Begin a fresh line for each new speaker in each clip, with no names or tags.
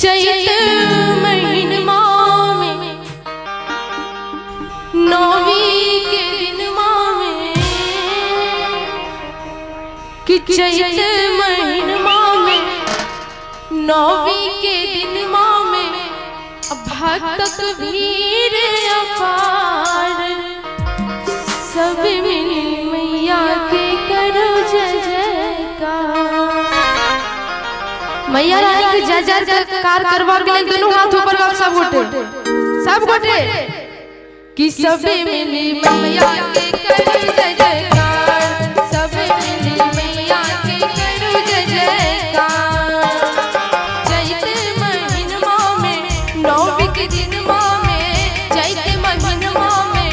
चैत महीनमा में नौवीं के दिनमा में कि चैत महीनमा में नौवीं के दिनमा में भक्त भीड़ अपार सब मिली मैया के करो जय जयकार। मैया रानी के जय जयकार करवा के लिए दोनों हाथ ऊपर कर सब गोटे सब गोटे कि सब मिली मैया के करो जय जयकार, सब मिली मैया के करो जय जयकार। चैत महीनमा में नौवीं के दिनमा में, चैत महीनमा में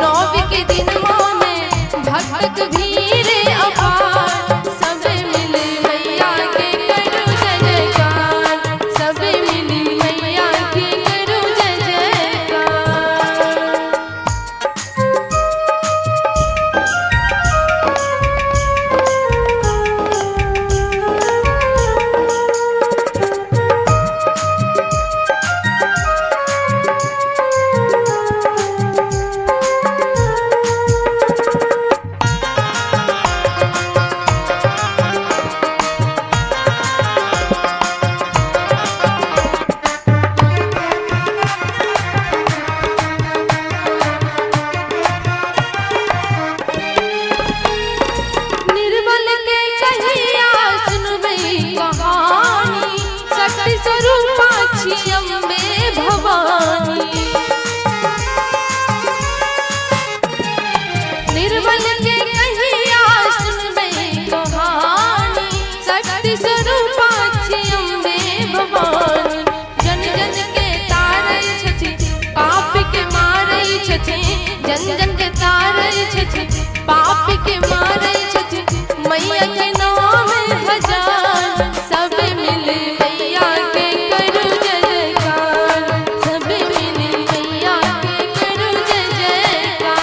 नौवीं के दिनमा में भक्त भीड़ अपार, सब मिली मैया के करो जय जयकार, सब मिली मैया के करो जय जयकार। निर्मल के कहिया सुनबै कहानी, शक्ति स्वरूपा छी अम्बे भवानी। निर्मल के कहिया सुनबै कहानी, शक्ति स्वरूपा छी अम्बे भवानी। जन जन के तारै छथि पाप के मारै छथि, जन जन के तारै छथि पाप के मारै छथि, मैया के नाम हजार, सब मिली मैया के करो जय जयकार, सब मिली मैया के करो जय जयकार।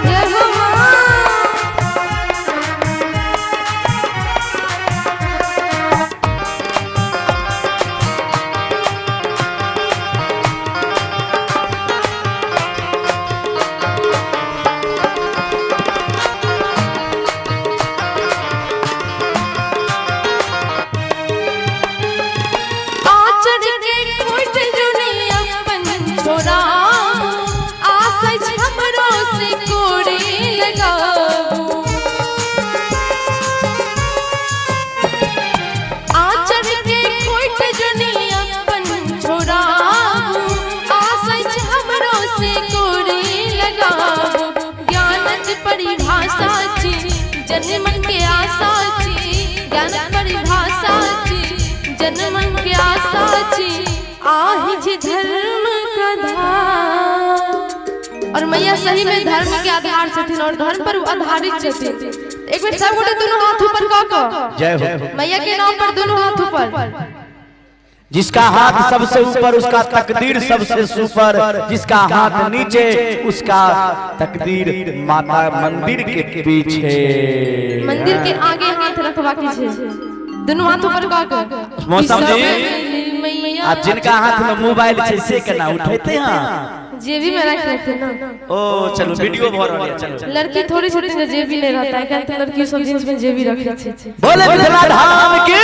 जय हो माँ। आचर के खोट जुनी अपन छोड़ाबू, आशा हमरो से कोरे लगाबू। आचर के खोट जुनी अपन छोड़ाबू, आशा हमरो से कोरे लगाबू। ज्ञानक परिभाषा छी जन मन के आशा छी, ज्ञान परिभाषा छी जन मन के आशा छी, आहि जे धर्म का धार। और मैया सही में धर्म के आधार छथिन और धर्म पर आधारित छथिन। एक बेर सब गोटे दोनों हाथ ऊपर कऽ कऽ
जय हो।
मैया के नाम पर दोनों हाथ ऊपर।
जिसका हाथ सबसे ऊपर उसका तकदीर सबसे सुपर, जिसका हाथ नीचे उसका तकदीर माता मंदिर के पीछे।
मंदिर के आगे हाथ रखवा के छै, दोनों हाथ ऊपर कऽ कऽ।
मौसम जी,
मैया
आ जिनका हाथ में मोबाइल छै से केना उठेते हैं?
जेबी में रख लेते ना।
ओ चलो वीडियो भर रहल है, चलो।
लड़की थोड़ी छोटी से जेबी नहीं रहता है, कहते लड़की सब जींस में जेबी रखे छे।
बोले मिथिला धाम की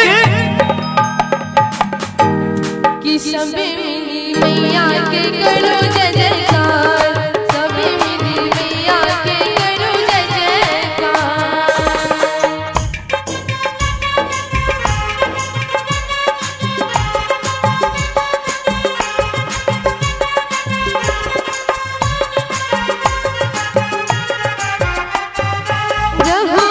कि सब मिली मैया के करो जय जयकार, सब मिली मैया के करो जय जयकार। जय हो।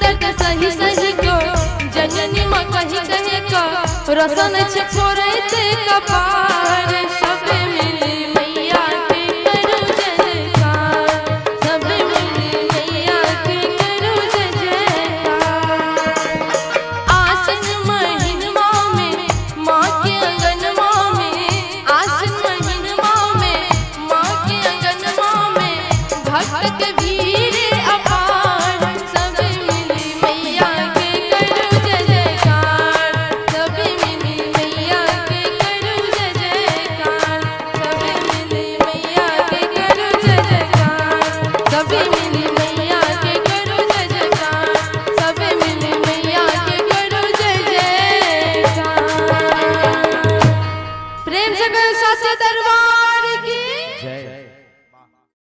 दर्द सही सही क जननी माँ कही कही क रसन छै फोड़ैत कपार।